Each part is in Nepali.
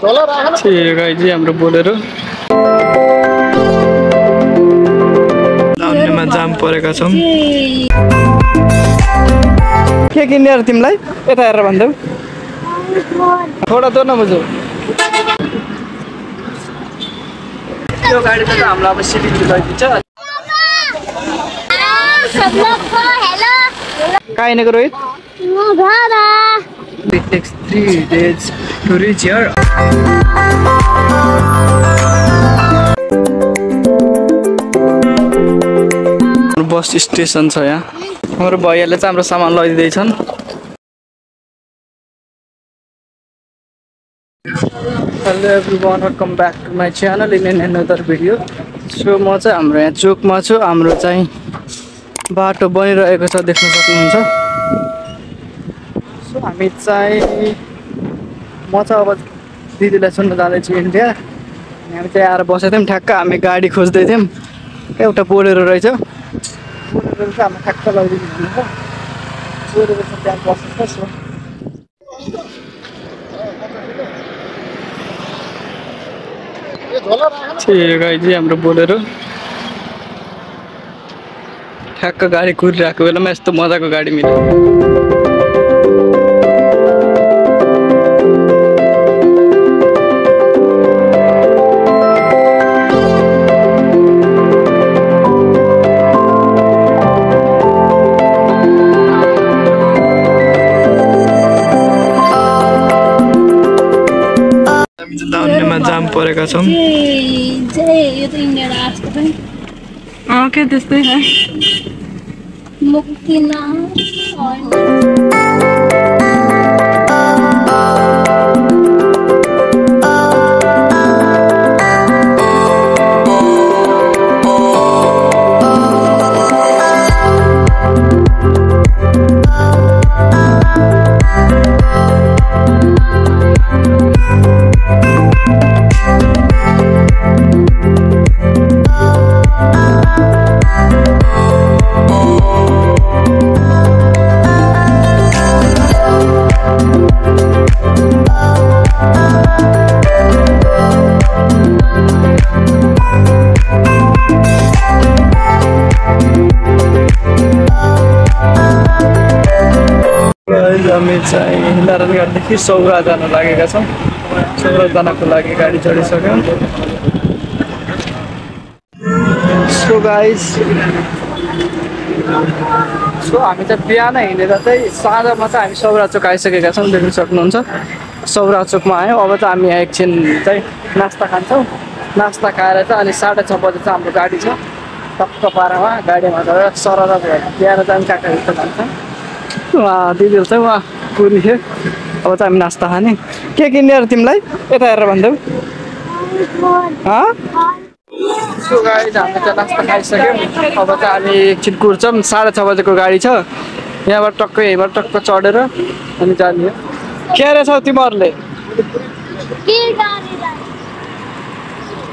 ठीक है जी हाम्रो बोलेरो दाउनेमा जाम परेका छौं के किन्ने र तिमीलाई यता हेरेर भन्दै थोडा दो न मुझे यो गाडी त हामीलाई अब सिलिगुडी लैदिन्छ कहाँ हिँडेको Rohit It takes 3 days to reach here. Bus station छ यहाँ हाम्रो भैयाले चाहिँ हाम्रो सामान लैदिँदै छन् Hello everyone, welcome back to my channel in another video. So म चाहिँ हाम्रो यहाँ चोकमा छु हाम्रो चाहिँ बाटो बनिरहेको छ देख्न सक्नुहुन्छ सो हामी चाहिँ म चाहिँ अब दिदीलाई सुन्न जाँदैछु इन्डिया हामी चाहिँ आएर बसेको थियौँ ठ्याक्क हामी गाडी खोज्दै थियौँ एउटा बोलेरो रहेछ बोलेरो चाहिँ हामी ठ्याक्क लैदिनु भनेर बोलेरो चाहिँ त्यहाँ बसेको छ ठीक है जी हाम्रो बोलेरो ठ्याक्क गाडी कुरिरहेको बेलामा यस्तो मजाको गाडी मिल्यो दाउनेमा जाम परेका छौं यो त इन्डिया आजको पनि के त्यस्तै है मुक्ति न हामी चाहिँ नारायणघाटदेखि सौरा जान लागेका छौँ सौरा जानको लागि गाडी चढिसक्यौँ सो गाइस सो हामी चाहिँ बिहान हिँडेर चाहिँ साँझमा चाहिँ हामी सौरा चोक आइसकेका छौँ देख्न सक्नुहुन्छ सौरा चोकमा आयौँ अब चाहिँ हामी यहाँ एकछिन चाहिँ नास्ता खान्छौँ नास्ता खाएर चाहिँ अनि 6:30 बजे चाहिँ हाम्रो गाडी छ टक्क पारामा गाडीमा गएर सरर भएर बिहान चाहिँ काकाभित्र जान्छौँ दिदीहरू चाहिँ उहाँ पुरी थियो अब चाहिँ हामी नास्ता खाने के किन्ने र तिमीलाई यता हेरेर भन्दैौ सो गाडी चाहिँ हामीले चाहिँ नास्ता खाइसक्यौँ अब चाहिँ हामी एकछिन कुर्छौँ 6:30 बजेको गाडी छ यहाँबाट टक्क यहीँबाट टक्क चढेर अनि जाने के रहेछौ तिमीहरूले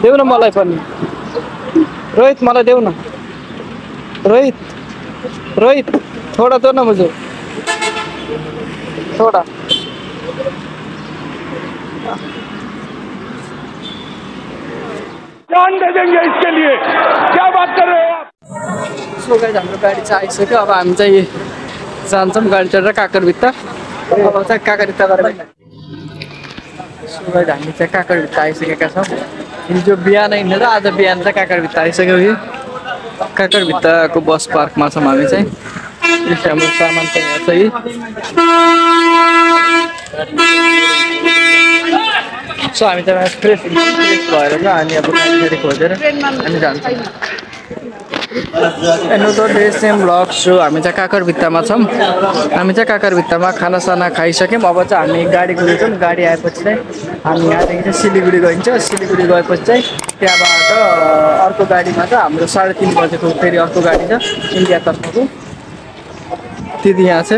देऊ न मलाई पनि रोहित मलाई देऊ न रोहित थोडा दो न मुझे थोड़ा जान दे देंगे इसके लिए क्या बात कर रहे हो आप सो गाइस हाम्रो गाडी चाहिँ आइसक्यो अब हामी चाहिँ जान्छौँ गाडी चढेर काकरभित्र अब चाहिँ काकरभित्र गएर सो गाइस हामी चाहिँ काकरभित्र आइसकेका छौँ हिजो बिहान हिँडेर आज बिहान चाहिँ काकरभित्र आइसक्यो कि काकरभित्रको बस पार्कमा छौँ हामी चाहिँ हाम्रो सामान चाहिँ यहाँ छ सो हामी चाहिँ फ्रेस भएर चाहिँ अनि अब गाडी खोजेर हामी जान्छौँ another day same blog so हामी चाहिँ काकरभित्तामा छौँ हामी चाहिँ काकरभित्तामा खानासाना खाइसक्यौँ अब चाहिँ हामी गाडी कुदेछौँ गाडी आएपछि चाहिँ हामी यहाँदेखि चाहिँ सिलिगुडी गइन्छ सिलिगुडी गएपछि चाहिँ त्यहाँबाट अर्को गाडीमा चाहिँ हाम्रो 3:30 बजेको फेरि अर्को गाडी छ इन्डियातर्फको दिदी यहाँ छ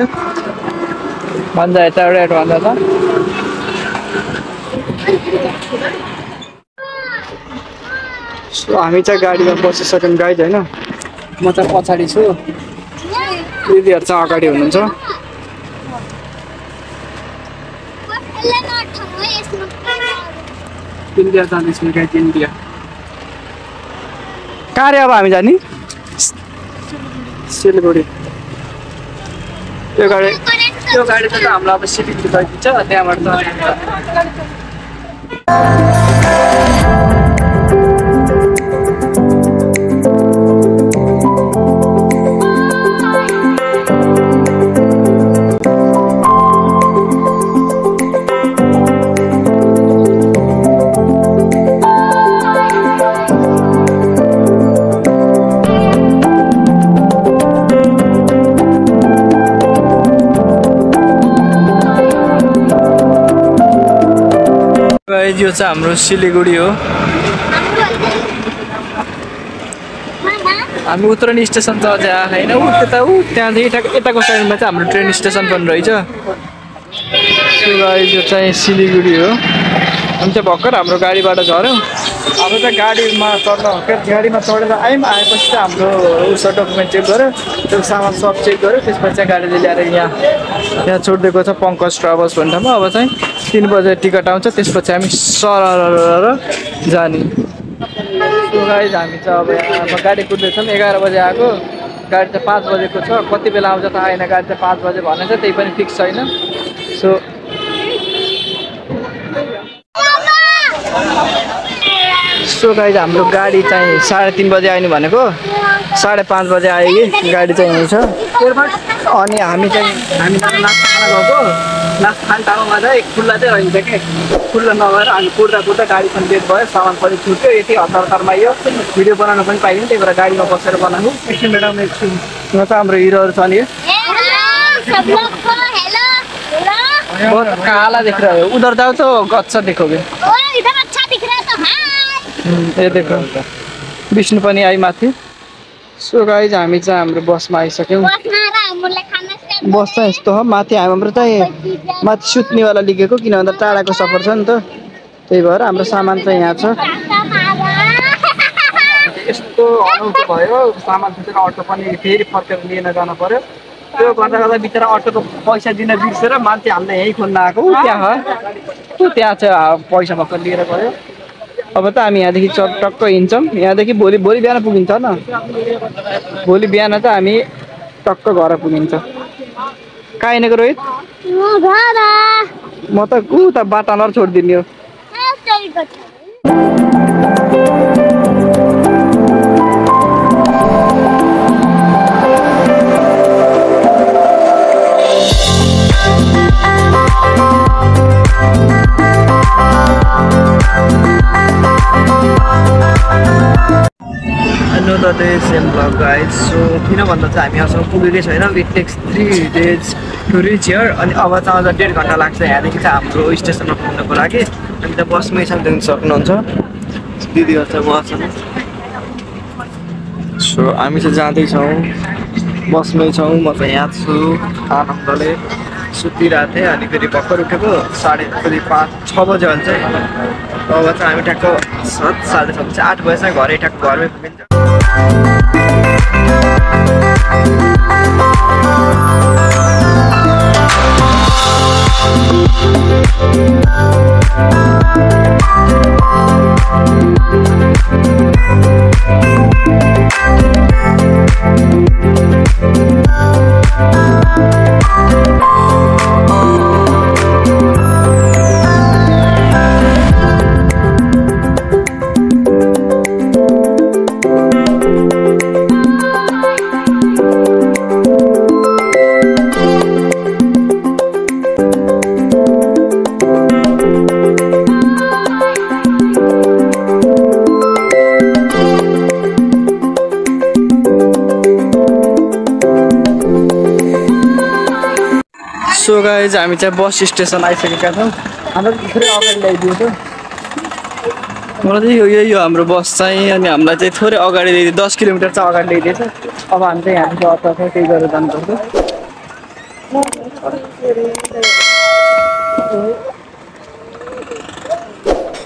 भन्दा यता रेड भन्दा त सो हामी चाहिँ गाडीमा बसिसक्यौँ गाइज होइन म चाहिँ पछाडि छु दिदीहरू चाहिँ अगाडि हुनुहुन्छ इन्डिया जाँदैछौँ गाइज इन्डिया कहाँ रे अब हामी जाने सिलगढी यो गाडी त हामीलाई अब सिलगढी गइदिन्छ त्यहाँबाट त यो चाहिँ हाम्रो सिलगढी हो हामी उत्तरनी स्टेसन त अझै आएको छैन त्यहाँदेखि यताको साइडमा चाहिँ हाम्रो ट्रेन स्टेसन पनि रहेछ यो चाहिँ सिलगढी हो हामी चाहिँ भर्खर हाम्रो गाडीबाट झऱ्यौँ हाम्रो चाहिँ गाडीमा चढेर आएपछि चाहिँ हाम्रो उसो डकुमेन्ट चेक गऱ्यो त्यो सामान सब चेक गऱ्यो त्यसपछि चाहिँ गाडीले ल्याएर यहाँ छोडिदिएको छ पङ्कज ट्राभल्स भन्ने ठाउँमा अब चाहिँ 3 बजे टिकट आउँछ त्यसपछि हामी सरर जाने गाइज हामी चाहिँ अब यहाँ गाडी कुद्दैछौँ 11 बजे आएको गाडी चाहिँ 5 बजेको छ कति बेला आउँछ त आएन गाडी चाहिँ 5 बजे भनेको छ त्यही पनि फिक्स छैन सो गाइज हाम्रो गाडी चाहिँ 3:30 बजे आउनु भनेको 5:30 बजे आयो कि गाडी चाहिँ यहीँ छ अनि हामी नास्ता खान गएको नास्ता खाने ठाउँमा चाहिँ खुल्ला चाहिँ रहन्छ कि खुल्ला नभएर हामी कुर्दा गाडी पनि लेट भयो सामान पनि छुट्यो यति हतारमा यो भिडियो बनाउन पनि पाइँदैन त्यही भएर गाडीमा बसेर बनाएको एकछिन बेला यहाँ चाहिँ हाम्रो हिरोहरू छ नि काला देख रहे हो उधर जाओ तो अच्छा देखोगे इधर अच्छा दिख रहा है तो हाय ये देखो विष्णु पनि आई माथि सो गाइज हामी चाहिँ हाम्रो बसमा आइसक्यौँ बस चाहिँ यस्तो हो माथि हाम्रो चाहिँ माथि सुत्नेवाला लिगेको किन भन्दा टाढाको सफर छ नि त त्यही भएर हाम्रो सामान चाहिँ यहाँ छ यस्तो अनौठो भयो सामान सुतेर अटो पनि फेरि फर्केर लिन जानु पर्यो त्यो गर्दा बिचरा अटोको पैसा दिन बिर्सेर मान्छे हामीले यहीँ खोल्न आएको त्यहाँ चाहिँ पैसा भर्खर लिएर गयो अब त हामी यहाँदेखि टक्क हिँड्छौँ यहाँदेखि भोलि बिहान पुगिन्छ न भोलि बिहान त हामी टक्क घर पुगिन्छ कहाँ हिँडेको रोहित म त उता बाटानर छोडिदिने हो Another day same vlog guys so किन भन्दा चाहिँ हामी यहाँसम्म पुगेकै छैन it takes 3 days to reach here अनि अब चाहिँ अझ 1.5 घण्टा लाग्छ यहाँदेखि चाहिँ हाम्रो स्टेसनमा पुग्नको लागि अनि त बसमै छ देख्न सक्नुहुन्छ दिदीहरू चाहिँ बस्छन् सो हामी चाहिँ जाँदैछौँ बसमै छौँ म चाहिँ यहाँ छु आनन्दले सुतिरहेको थिएँ अनि फेरि भर्खर उठेको 5:30-6 बजे हुन्छ अब चाहिँ हामी ठ्याक्क 7:30 8 बजे चाहिँ घरै ठ्याक्क घरमै पुगिन्छ सो गाइज हामी चाहिँ बस स्टेसन आइसकेका छौँ हाम्रो थोरै अगाडि ल्याइदियो त मलाई चाहिँ यही हो हाम्रो बस चाहिँ अनि हामीलाई चाहिँ थोरै अगाडि ल्याइदियो 10 किलोमिटर चाहिँ अगाडि ल्याइदिएछ अब हामी चाहिँ यहाँदेखि अटो त्यही गरेर जानुपर्छ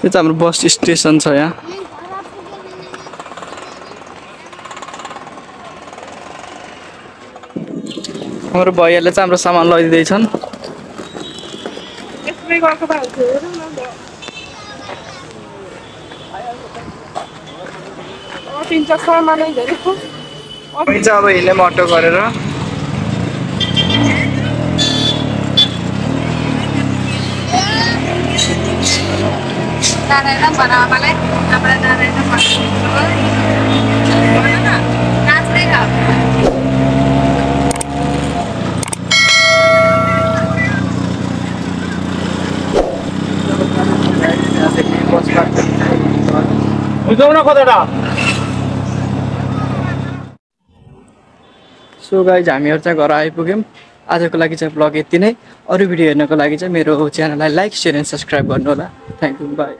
यो चाहिँ हाम्रो बस स्टेसन छ यहाँ हाम्रो भैयाले चाहिँ हाम्रो सामान लैदिँदैछन् अटिन्छ सामानै धेरै अटिन्छ अब हिँड्ने अटो गरेर नारायण बनावालाई हाम्रो नारायण नाच्दै बुझाउन कतैटा सो गाइज हामीहरू चाहिँ घर आइपुग्यौँ आजको लागि चाहिँ ब्लग यति नै अरू भिडियो हेर्नको लागि चाहिँ मेरो च्यानललाई लाइक सेयर एन्ड सब्सक्राइब गर्नु होला थ्याङ्क यू बाई